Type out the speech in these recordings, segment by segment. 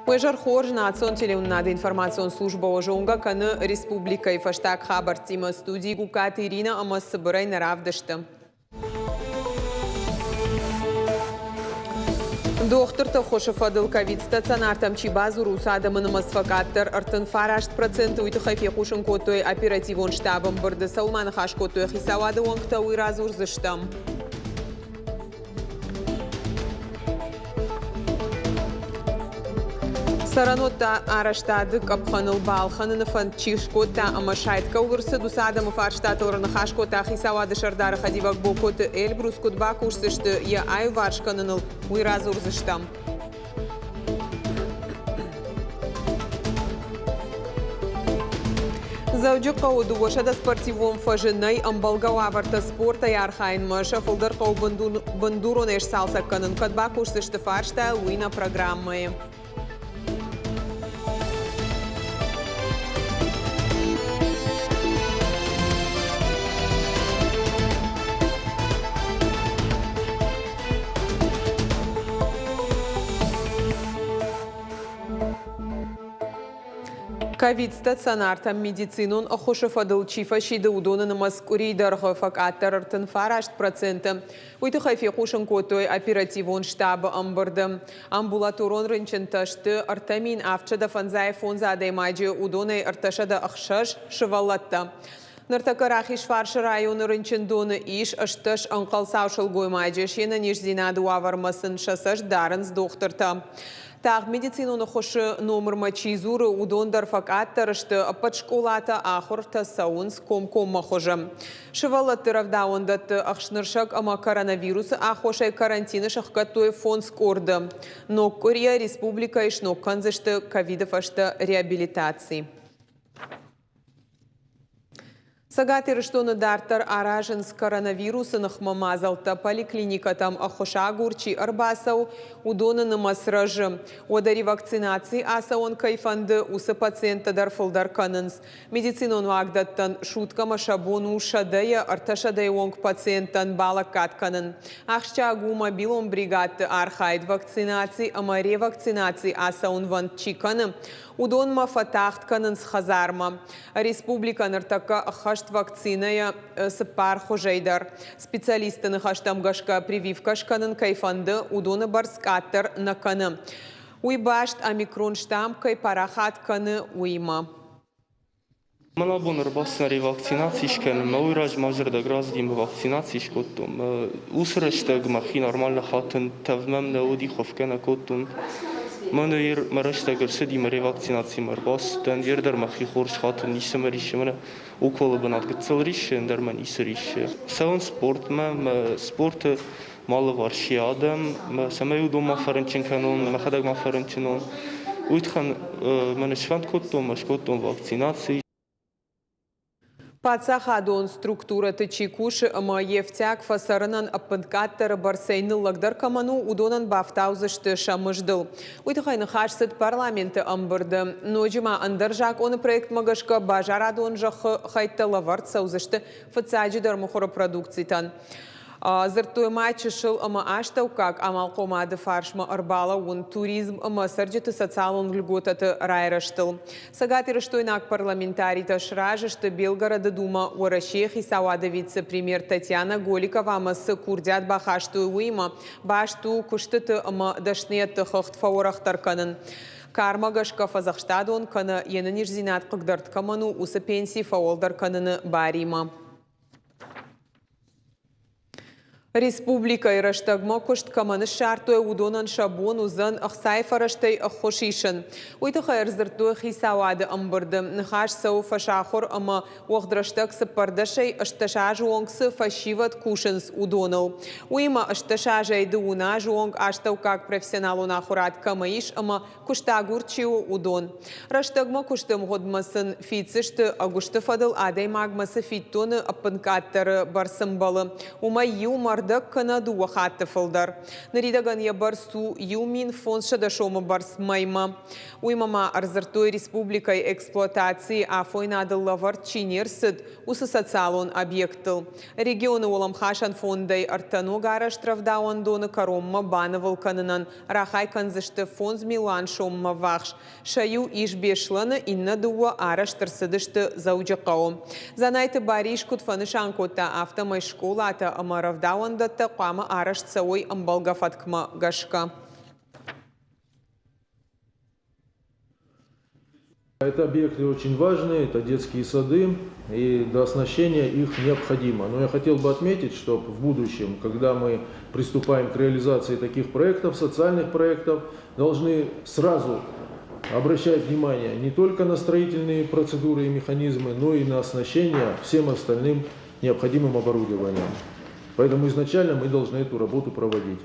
Уе зӕр хорз, национ телеуынынады информацион службӕ уӕ зонгӕ кӕны республикӕйы фӕстаг хабӕрттимӕ. Студийы Гугкаты Иринӕ ӕмӕ цыбырӕй нӕ равдысты. Дохтырты ӕххуысы фӕдыл ковид-стационартӕм чи бадзуры, уыцы адӕмы нымӕц фӕкъаддӕр 39%. Уый тыххӕй фехъусын кодтой оперативон штабы ӕмбырды. Цӕуыл ма ныхас кодтой хицауады уӕнгтӕ, уый радзурдзыстӕм. Цӕрӕнуӕттӕ арӕзтады къӕпхӕныл балхӕныны фӕнд чи скодта ӕмӕ сайд кӕуыл ӕрцыд, уыцы адӕмы фарстатыл ныхас кодта хицауады сӕрдары хӕдивӕг Бокоты Эльбрус. Куыд бакусдзысты йӕ аиуварс кӕныныл, уый радзурдзыстӕм. Дзӕуджыхъӕуы 200 спортивон фӕзы нӕй ӕмбӕлгӕ уавӕртӕ спортӕй архайынмӕ. Сӕ фылдӕр хъӕуы бындуронӕй сцалцӕг кӕнын. Кӕд бакусдзысты фарстайыл, уый нӕ программӕйы. Ковид-стационартӕм медицинон ӕххуысы фӕдыл чи фӕсиды, уыдоны нымӕц къуырийы дӕргъы фӕкъаддӕр 39%. Уый тыххӕй фехъусын кодтой оперативон штабы ӕмбырды. Амбулаторон рынчынтӕ сты 3755 адӕймаджы, уыдонӕй 306 сывӕллӕттӕ. Ныртӕккӕ Рахизфарсы районы рынчындоны ис 18 ӕнхъӕлцау сылгоймаджы. Се нӕниздзинады уавӕрмӕ сын сӕ цӕст дарынц дохтыртӕ. Тагъд медицинон ӕххуысы номырмӕ чи дзуры, уыдон дӕр фӕкъаддӕр сты. Ӕппӕт скъолатӕ ахуыртӕ цӕуынц комкоммӕ хуызы. Сывӕллӕтты рӕвдауӕндӕтты ӕхснырсӕг ӕмӕ коронавирусы аххосӕй карантины сӕхгӕдтой фондз къорды. Ног къуырийӕ республикӕйы сног кӕндзысты ковиды фӕстӕ реабилитаци. Цӕгат Ирыстоны дарддӕр аразынц коронавирусы ныхмӕ мадзӕлттӕ. Поликлиникӕтӕм ӕххуысагур чи ӕрбацӕуы, уыдоны нымӕц рӕзы. Уӕдӕ ревакцинаци ацӕуын кӕй фӕнды, уыцы пациенттӕ дӕр фылдӕр кӕнынц. Медицинон уагдӕттӕн суткӕмӕ сӕ бон у сӕдӕйӕ ӕртӕсӕдӕйы онг пациенттӕн балӕггад кӕнын. Ахсджиаг у мобилон бригадты архайд, вакцинаци ӕмӕ ревакцинаци ацӕуынвӕнд чи кӕны, Уыдонмӕ фӕтагъд кӕнынц хӕдзармӕ. Республикӕ ныртӕккӕ ӕххӕст вакцинӕйӕ цыппар хуызӕй дӕр. Специалистты ныхӕстӕм гӕсгӕ, прививкӕ скӕнын кӕй фӕнды, уыдоны бӕрц къаддӕр нӕ кӕны. Уый баст омикрон штамм кӕй парахат кӕны, уыимӕ. Мӕн абон ӕрбацыдтӕн ревакцинаци скӕнынмӕ, уый размӕ зӕрдӕг рацыди вакцинаци скодтон. Уыцы рӕстӕг мӕхи нормально хатын, тӕвд мӕм нӕ уыди, хуыфгӕ нӕ кодтон. Мӕн мӕ рӕстӕг ӕрцыди, мӕ ревакцинацимӕ ӕрбацыдтӕн, ер дӕр мӕхи хорз хатын, ницы мӕ риссы, мӕнӕ уколы бынат гыццыл риссы, ӕндӕр мӕ ницы риссы. Цӕуын спортмӕ, мӕ спорты мӕ алыварс адӕм, цӕмӕй уыдон ма фӕрынчын кӕнон, мӕхӕдӕг ма фӕрынчын уон, уый тыххӕн мӕ сфӕнд кодтон, мӕ скодтон вакцинаци. Паддзахадон структурӕты чи кусы ӕмӕ йе фтиаг фӕцӕрынӕн ӕппынкъаддӕры бӕрцӕй ныллӕгдӕр кӕмӕн у, уыдонӕн бафтаудзысты сӕ мыздыл. Уый тыххӕй ныхас цыд парламенты ӕмбырды. Ноджы ма ӕндӕр закъоны проектмӕ гӕсгӕ базарадон зӕххы хӕйттӕ лӕвӕрд цӕудзысты фыццаджыдӕр мыхуыры продукцитӕн. Дзырдтой ма чысыл ӕмӕ астӕуккаг амалхъомады фарсмӕ ӕрбалӕууын туризм ӕмӕ цӕрджыты социалон льготӕты райрӕзтыл. Цӕгатирыстойнаг парламентаритӕ сразы сты Белгороды Думӕ Уӕрӕсейы хицауады вице-премьер Татьяна Голиковамӕ цы курдиат бахастой, уыимӕ баст у куыстыты ӕмӕ дӕсныйӕдты хыгъд фӕуӕрӕхдӕр кӕнын. Кармӕ гӕсгӕ фӕдзӕхстадон кӕнӕ йе нӕниздзинад хъыгдӕрд кӕмӕн у, уыцы пенси фӕуӕлдӕр кӕныны баримӕ. Республикӕйы рӕстӕгмӕ куыст кӕмӕн ссардтой, уыдонӕн сӕ бон уыдзӕн ӕхцайы фӕрӕзтӕй ӕххуыс исын. Уый тыххӕй ӕрдзырдтой хицауады ӕмбырды. Ныхас цӕуы фӕсахуыр ӕмӕ уӕгъд рӕстӕг цыппӕрдӕсӕй 18 азы онг цы фӕсивӕд кусынц, уыдоныл. Уыимӕ 18 азӕй дыууын азы онг астӕуккаг профессионалон ахуырад кӕмӕ ис ӕмӕ куыстагур чи у, уыдон. Рӕстӕгмӕ куысты мгъуыдмӕ сын фиддзысты, ӕгуысты фӕдыл адӕймагмӕ цы фиддоны ӕппынкъаддӕры бӕрц ӕмбӕлы, уымӕй иу мӕрдон. ӕрдӕг кӕнӕ дыууӕ хатты фылдӕр. Ныридӕгӕн йӕ бӕрц у 1500 сомы бӕрц мӕймӕ. Уыимӕ ма ӕрдзырдтой республикӕйы эксплуатацийы афойнадыл лӕвӕрд чи не рцыд, уыцы социалон объекттыл. Регионы уӕлӕмхасӕн фондӕй ӕртӕ ногарӕзт рӕвдауӕндоны кӕронмӕ банывыл кӕнынӕн рахай кӕндзысты 5 милуан соммӕ ввахс. Сӕ иу ис Беслӕны, иннӕ дыууӕ арӕзт ӕрцыдысты Дзӕуджыхъӕуы. Дзанайты Барис куыд фӕнысан кодта, афтӕмӕй скъолатӕ ӕмӕ рӕвдауӕндӕттӕ хъуамӕ арӕзт цӕуой ӕмбӕлгӕ фӕткмӕ гӕсгӕ. Это объекты очень важные, это детские сады, и дооснащение их необходимо. Но я хотел бы отметить, что в будущем, когда мы приступаем к реализации таких проектов, социальных проектов, должны сразу обращать внимание не только на строительные процедуры и механизмы, но и на оснащение всем остальным необходимым оборудованием. Поэтому изначально мы должны эту работу проводить.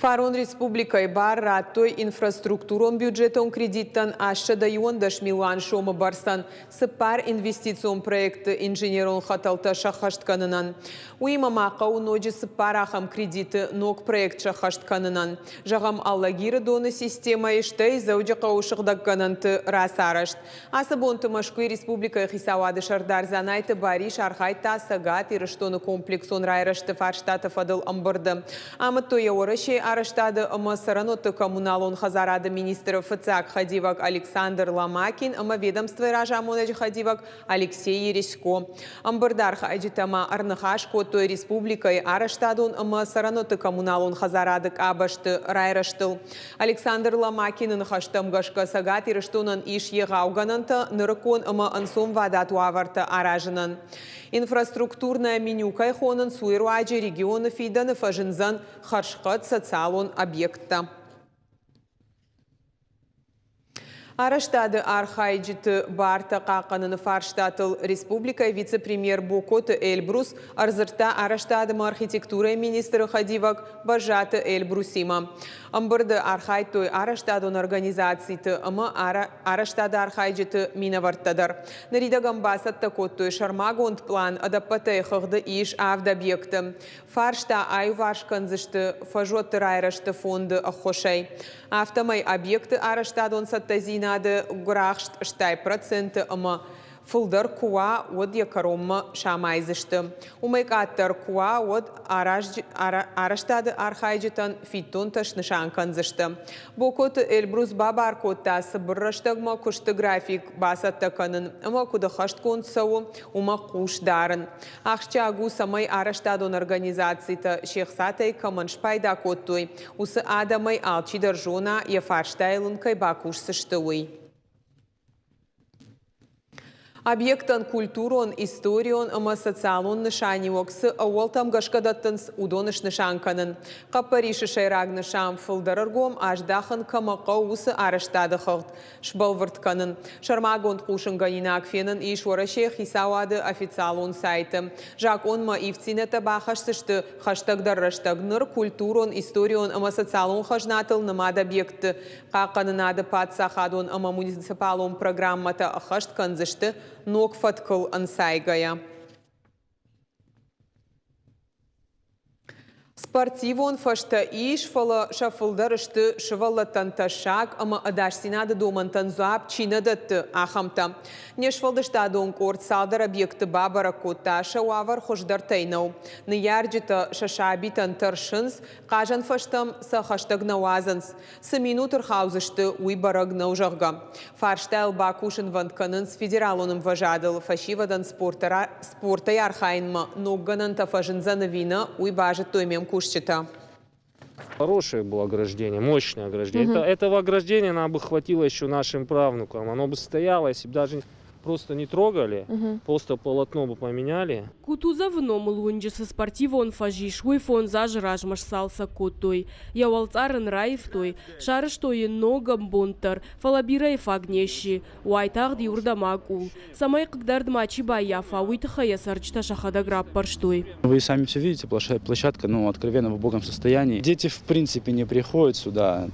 Фарон республикӕйы бар радтой инфраструктурон бюджетон кредиттӕн 811 милуан сомы бӕрцӕн цыппар инвестицион проекты инженерон хӕтӕлтӕ сӕххӕст кӕнынӕн. Уыимӕ ма хъӕуы ноджы цыппар ахӕм кредиты ног проект сӕххӕст кӕнынӕн. Зӕгъӕм, Алагиры доны системӕйы, стӕй Дзӕуджыхъӕуы сыгъдӕггӕнӕнты рацарӕзт. Ацы бонты Мӕскуыйы республикӕйы хицауады сӕрдар Дзанайты Барис архайдта Цӕгат Ирыстоны комплексон райрӕзты фарстаты фӕдыл ӕмбырды. Амыдтой йӕ Уӕрӕсейы арӕзтады ӕмӕ цӕрӕнуӕтты коммуналон хӕдзарады министры фыццаг хӕдивӕг Александр Ломакин ӕмӕ ведомствойы разамонӕджы хӕдивӕг Алексей Ересько. Ӕмбырды архайджытӕ ма ӕрныхас кодтой республикӕйы арӕзтадон ӕмӕ цӕрӕнуӕтты коммуналон хӕдзарады къабӕзты райрӕзтыл. Александр Ломакины ныхӕстӕм гӕсгӕ Цӕгат Ирыстонӕн ис егъау гӕнӕнтӕ нырыккон ӕмӕ ӕнцонвадат уавӕртӕ аразынӕн. Инфраструктурное меню кӕй хонынц, уый руаджы регионы фидӕны фӕзындзӕн хӕрзхъӕд социалон объекттӕ. Арӕзтады архайджыты бартӕ хъахъхъӕныны фарстатыл республикӕйы вице-премьер Бокоты Эльбрус ӕрдзырдта арӕзтады ӕмӕ архитектурӕйы министры хӕдивӕг Бӕззаты Эльбрусимӕ. Ӕмбырды архайдтой арӕзтадон организациты ӕмӕ арӕзтады архайджыты минӕвӕрттӕ дӕр. Ныридӕгӕн бацӕттӕ кодтой сӕрмагонд пълан, ӕдӕппӕтӕй хыгъды ис авд объекты. Фарста аиуварс кӕндзысты фӕзуӕтты райрӕзты фонды ӕххуысӕй. Афтӕмӕй объекты арӕзтадон цӕттӕдзинады гуырахст 80% ӕмӕ фылдӕр куы уа, уӕд йӕ кӕронмӕ самайдзысты. Уымӕй къаддӕр куы уа, уӕд арӕзтады архайджытӕн фиддонтӕ снысан кӕндзысты. Бокоты Эльбрус бабар кодта цыбыр рӕстӕгмӕ куысты график бацӕттӕ кӕнын ӕмӕ куыд ӕххӕстгонд цӕуы, уымӕ хъус дарын. Ахсджиаг у, цӕмӕй арӕзтадон организацитӕ се хцатӕй кӕмӕн спайда кодтой, уыцы адӕмӕй алчидӕр зона, йӕ фарстайыл ын кӕй бакусдзысты, уый. Объектӕн культурон, историон ӕмӕ социалон нысаниуӕг цы ӕууӕлтӕм гӕсгӕ дӕттынц, уыдон снысан кӕнын. Хъӕппӕрисы сӕйраг нысан фылдӕр ӕргом аздахын кӕмӕ хъӕуы, уыцы арӕзтады хыгъд сбӕлвырд кӕнын. Сӕрмагонд хъусынгӕнинаг фенӕн ис Уӕрӕсейы хицауады официалон сайты. Закъонмӕ ивддзинӕдтӕ бахӕсдзысты хӕстӕгдӕр рӕстӕг. Ныр культурон, историон ӕмӕ социалон хӕзнатыл нымад объектты хъахъхъӕнынады паддзахадон ӕмӕ муниципалон программӕтӕ ӕххӕст кӕндзысты ног фӕткыл ӕнцайгӕйӕ. Спортивон фӕзтӕ ис, фӕлӕ сӕ фылдӕр сты сывӕллӕттӕн тӕссаг ӕмӕ ӕдасдзинады домӕнтӕн дзуапп чи нӕ дӕтты, ахӕмтӕ. Не сфӕлдыстадон къорд цалдӕр объекты бабӕрӕг кодта, сӕ уавӕр хуыздӕртӕй нӕу. Ныййарджытӕ сӕ сабитӕн тӕрсынц, хъазӕн фӕзтӕм сӕ хӕстӕг нӕ уадзынц. Цы минут ӕрхаудзысты, уый бӕрӕг нӕу, зӕгъгӕ. Фарстайыл бакусынвӕнд кӕнынц федералон ӕмвӕзадыл. Фӕсивӕдӕн спортӕй архайынмӕ ног гӕнӕнтӕ фӕзындзӕн ӕви нӕ, уый базыдтой ме мкусджытӕ. Хорошее было ограждение, мощное ограждение. Этого ограждения нам бы хватило еще нашим правнукам. Оно бы стояло, если бы даже просто не трогали, просто полотно бы поменяли. Кутузовы номыл уынджы цы спортивон фӕз ис, уый 5 азы размӕ сцалцӕг кодтой. Йӕ уӕлцъар ын раивтой, сарӕзтой йын ног ӕмбонд дӕр, фӕлӕ бирӕйы фаг не сси. Уайтагъд иуырдӕм акъул. Цӕмӕй хъыгдард мачи баййафа, уый тыххӕй йӕ цӕрджытӕ сӕхӕдӕг раппӕрстой. Вы сами все видите, площадка, ну, откровенно в убогом состоянии. Дети в принципе не приходят сюда.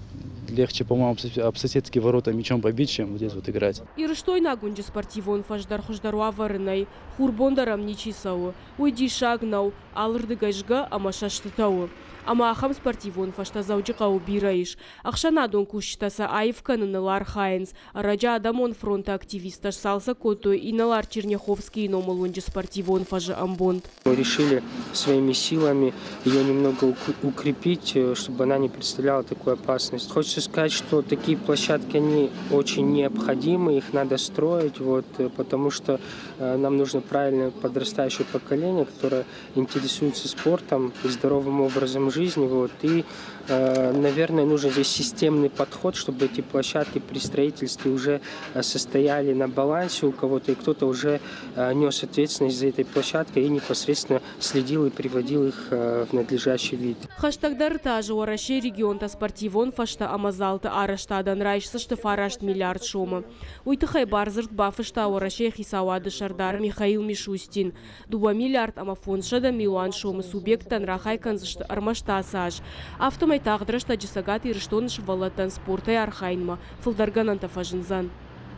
Легче, по-моему, об соседские ворота мячом побить, чем вот здесь вот играть. Ирыстойнаг уынджы спортивон фӕз дӕр хуыздӕр уавӕры нӕй, хурбон дӕр ӕм ничи цӕуы. Уый диссаг нӕу, алырдыгӕй згӕ ӕмӕ сӕстытӕ у. Ӕмӕ ахӕм спортивон фӕзтӕ Дзӕуджыхъӕуы бирӕ ис. Ӕхсӕнадон кусджытӕ сӕ аив кӕныныл архайынц. Ӕрӕджы Адӕмон фронты активисттӕ сцалцӕг кодтой инӕлар Черняховскийы номыл уынджы спортивон фӕзы ӕмбонд. Мы решили своими силами ее немного укрепить, чтобы она не представляла такую опасность. Хочется сказать, что такие площадки, они очень необходимы, их надо строить, вот, потому что нам нужно правильное подрастающее поколение, которое интересуется спортом и здоровым образом жизни. Вот, и, наверное, нужен здесь системный подход, чтобы эти площадки при строительстве уже состояли на балансе у кого-то, и кто-то уже нес ответственность за этой площадкой и непосредственно следил и приводил их в надлежащий вид. Хӕстӕгдӕр азы Уӕрӕсейы регионтӕ спортивон фӕзтӕ ӕмӕ залты арӕзтадӕн райсдзысты 9 миллиард сомы. Уый тыххӕй бардзырд бафыста Уӕрӕсейы хицауады сӕрдар Михаил Мишустин. 2 миллиард ӕмӕ 500 милуан сомы субъекттӕн рахай кӕндзысты ӕрмӕст ацы аз. Афтӕмӕй тагъд рӕстӕджы Цӕгат Ирыстоны сывӕллӕттӕн спортӕй архайынмӕ фылдӕр гӕнӕнтӕ фӕзындзӕн.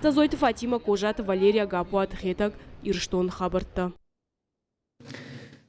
Дзӕзойты Фатимӕ, Козаты Валерия, Гаппуаты Хетӕг, Ирыстоны хабӕрттӕ.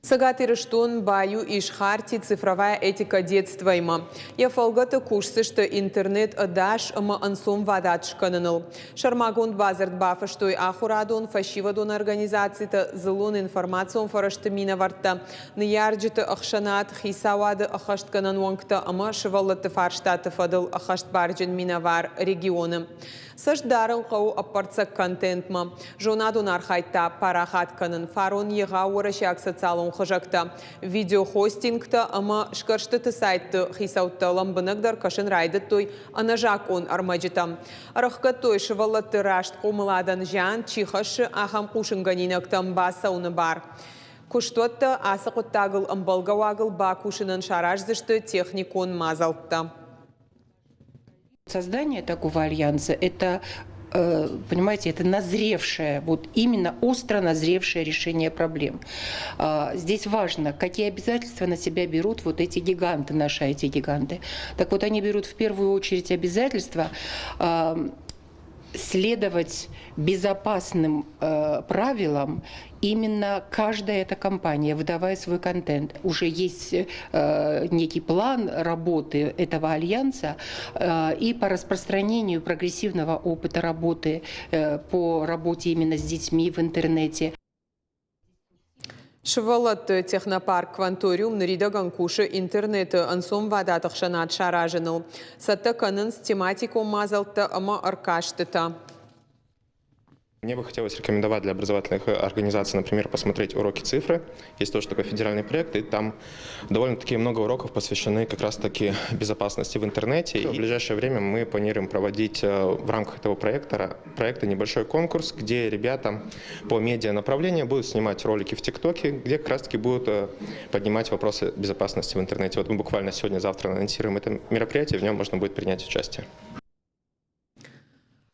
Цӕгат Ирыстон баиу ис харти «Цифровая этика детства»-имӕ. Йӕ фӕлгӕты кусдзысты интернет ӕдас ӕмӕ ӕнцонвадат скӕныныл. Сӕрмагонд бадзырд бафыстой ахуырадон, фӕсивӕдон организацитӕ, дзыллон информацион фӕрӕзты минӕвӕрттӕ, ныййарджыты ӕхсӕнад, хицауады ӕххӕстгӕнӕн уӕнгтӕ ӕмӕ сывӕллӕтты фарстаты фӕдыл ӕххӕстбарджын минӕвар регионы. Цӕст дарын хъӕуы ӕппӕрццӕг контентмӕ. Зонадон архайд та парахат кӕнын. Фарон егъау уӕрӕсейаг социалон хызӕгтӕ, видеохостингтӕ ӕмӕ сгӕрстыты сайтты хицӕуттӕ лӕмбынӕгдӕр кӕсын райдыдтой ӕнӕзакъон ӕрмӕджытӕм. Ӕрӕхгӕдтой, сывӕллӕтты раст хъомыладӕн зиан чи хӕссы, ахӕм хъусынгӕнинӕгтӕм бацӕуыны бар. Куыстуӕттӕ ацы хъуыддагыл ӕмбӕлгӕ уагыл бакусынӕн сараздзысты техникон мадзӕлттӕ. Создание такого альянса – это, понимаете, это назревшее, вот именно остро назревшее решение проблем. Здесь важно, какие обязательства на себя берут вот эти гиганты, наши IT-гиганты. Так вот, они берут в первую очередь обязательства следовать безопасным правилам именно каждая эта компания, выдавая свой контент. Уже есть некий план работы этого альянса и по распространению прогрессивного опыта работы, по работе именно с детьми в интернете. Сывӕллӕтты технопарк «Кванториум» ныридӕгӕн кусы интернеты ӕнцонвадат ӕхсӕнад саразыныл. Цӕттӕ кӕнынц тематикон мадзӕлттӕ ӕмӕ ӕркастытӕ. Мне бы хотелось рекомендовать для образовательных организаций, например, посмотреть уроки цифры. Есть тоже такой федеральный проект, и там довольно-таки много уроков посвящены как раз-таки безопасности в интернете. И в ближайшее время мы планируем проводить в рамках этого проекта небольшой конкурс, где ребята по медиа направлению будут снимать ролики в ТикТоке, где как раз-таки будут поднимать вопросы безопасности в интернете. Вот мы буквально сегодня-завтра анонсируем это мероприятие, в нем можно будет принять участие.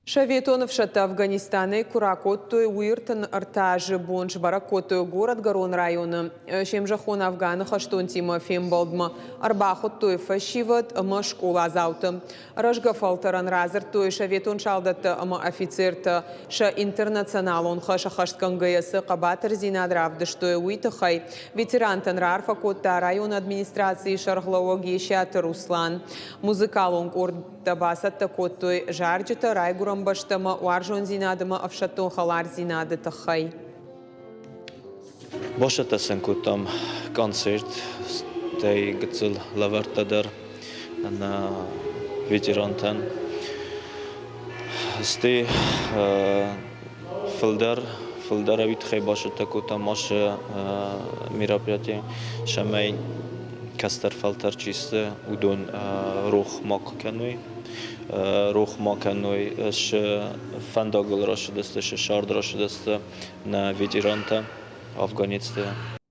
Советон ӕфсӕдтӕ Афганистанӕй куы ракодтой, уый 33 азы бон сбӕрӕг кодтой Горӕтгӕрон районы. Се мзӕххон Афганы хӕстонтимӕ фембӕлдмӕ ӕрбахуыдтой фӕсивӕд ӕмӕ скъоладзауты. Рӕзгӕ фӕлтӕрӕн радзырдтой, советон салдӕттӕ ӕмӕ офицертӕ сӕ интернационалон хӕс ӕххӕстгӕнгӕйӕ цы хъӕбатырдзинад равдыстой, уый тыххӕй. Ветерантӕн раарфӕ кодта районы администрацийы сӕргълӕууӕг Есиаты Руслан. Музыкалон къордтӕ бацӕттӕ кодтой зарджытӕ райгуырӕн бӕстӕмӕ уарзондзинад ӕмӕ ӕфсӕддон хӕлардзинады тыххӕй. Бацӕттӕ сын кодтам концерт, стӕй гыццыл лӕвӕрттӕ дӕр нӕ ветерантӕн. Стӕй фылдӕр уый тыххӕй бацӕттӕ кодтам ацы мероприятие, цӕмӕй кӕстӕр фӕлтӕр чи сты, уыдон рох ма кӕной, рох ма кӕной, цы фӕндагыл рацыдысты, цы цард рацыдысты нӕ ветерантӕ, афганецтӕ.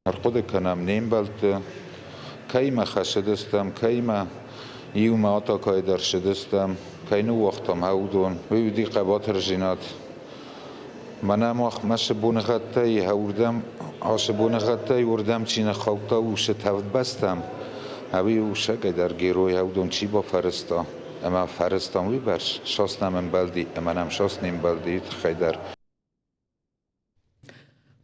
Ӕрхъуыды кӕнӕм не мбӕлтты, кӕимӕ хӕцыдыстӕм, кӕимӕ иумӕ атакӕйы дӕр цыдыстӕм, кӕй ныууагътам, уыдон. Уый уыди хъӕбатырдзинад. Мӕнӕ махмӕ цы боныгъӕдтӕ и, уырдӕм, ацы боныгъӕдтӕй уырдӕм чи ныххаудта, уыцы тӕвд бӕстӕм, ӕви усагӕй дӕр герой, уыдон чи бафӕрӕзта. Ӕмӕ фӕрӕзтам уыйбӕрц, цас нӕм ӕмбӕлди ӕмӕ нӕм цас не мбӕлди, уый тыххӕй дӕр.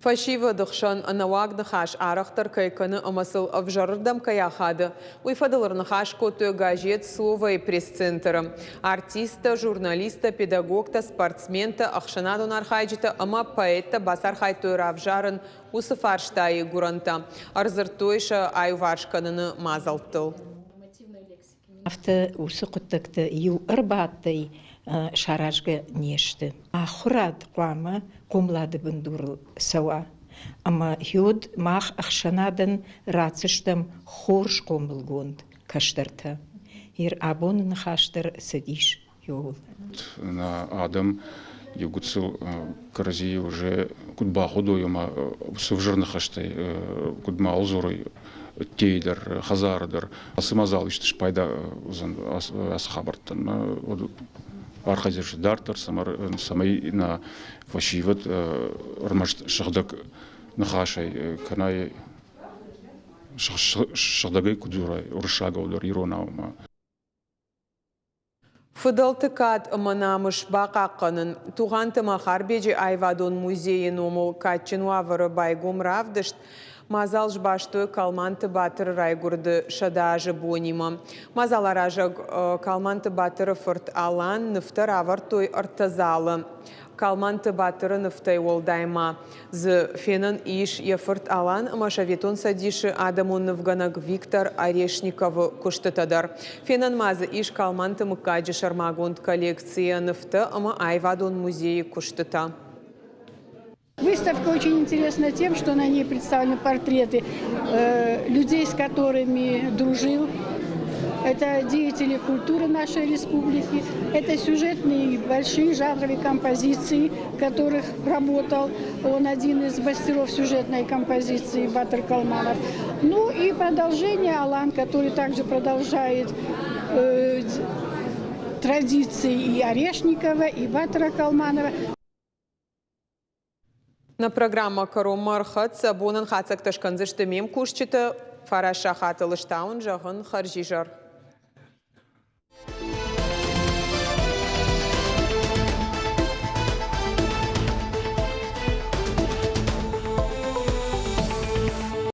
Фӕсивӕды хсӕн ӕнӕуаг ныхас арӕхдӕр кӕй кӕны ӕмӕ сыл ӕвзӕрырдӕм кӕй ахады, уый фӕдыл ӕрныхас кодтой газет Слово-йы пресс-центры. Артисттӕ, журналисттӕ, педагогтӕ, спортсментӕ, ӕхсӕнадон архайджытӕ ӕмӕ поэттӕ бацархайдтой равзарын уыцы фарстайы гуырӕнтӕ, ӕрдзырдтой сӕ аиуварс кӕныны мадзӕлттыл. Афтӕ уыцы хъуыддӕгтӕ иу ӕрбадтӕй саразгӕ не сты. Ахуырад хъуамӕ хъомылады бындурыл цӕуа. Ӕмӕ уӕд мах ӕхсӕнадӕн ратдзыстӕм хорз хъомылгонд кӕстӕртӕ. Ир абоны ныхас дӕр цыдис иуыл. Нӕ адӕм иугуыцыл кӕрӕдзийы уже куыд бахудой ӕмӕ цы взӕр ныхӕстӕй куыд мал дзурой ӕддейы дӕр, хӕдзары дӕр. Ацы мадзал исты спайда уыдзӕн ацы хабӕрттӕн. Архайдзысты дарддӕр, цӕмӕй нӕ фӕсивӕд ӕрмӕст сыгъдӕг ныхасӕй кӕнӕ сыгъдӕгӕй куыд дзурай уырыссагау дӕр, иронау ма. Фыдӕлты кад ӕмӕ намыс бахъахъхъӕнын. Тугъанты Махарбеджы аивадон музейы номыл кадджын уавӕры байгом равдыст. Мадзал сбастой Калманты Батыры райгуырды 100 азы бонимӕ. Мадзаларазӕг Калманты Батыры фырт Алан нывтӕ равӕрдтой ӕртӕ залы. Калманты Батыры нывтӕй уӕлдай ма дзы фенӕн ис йӕ фырт Алан ӕмӕ Советон Цӕдисы адӕмон нывгӕнӕг Виктор Орешниковы куыстытӕ дӕр. Фенӕн ма дзы ис Калманты мыггаджы сӕрмагонд коллекцийӕ нывтӕ ӕмӕ аивадон музейы куыстытӕ. Выставка очень интересна тем, что на ней представлены портреты людей, с которыми дружил. Это деятели культуры нашей республики, это сюжетные большие жанровые композиции, в которых работал он один из мастеров сюжетной композиции Батыр Калманов. Ну и продолжение Алан, который также продолжает традиции и Орешникова, и Батыра Калманова. Нӕ программӕ кӕронмӕ ӕрхӕццӕ. Бонӕн хатдзӕгтӕ скӕндзысты ме мкусджытӕ. Фараст сахатыл стауын зӕгъын хӕрзизӕр.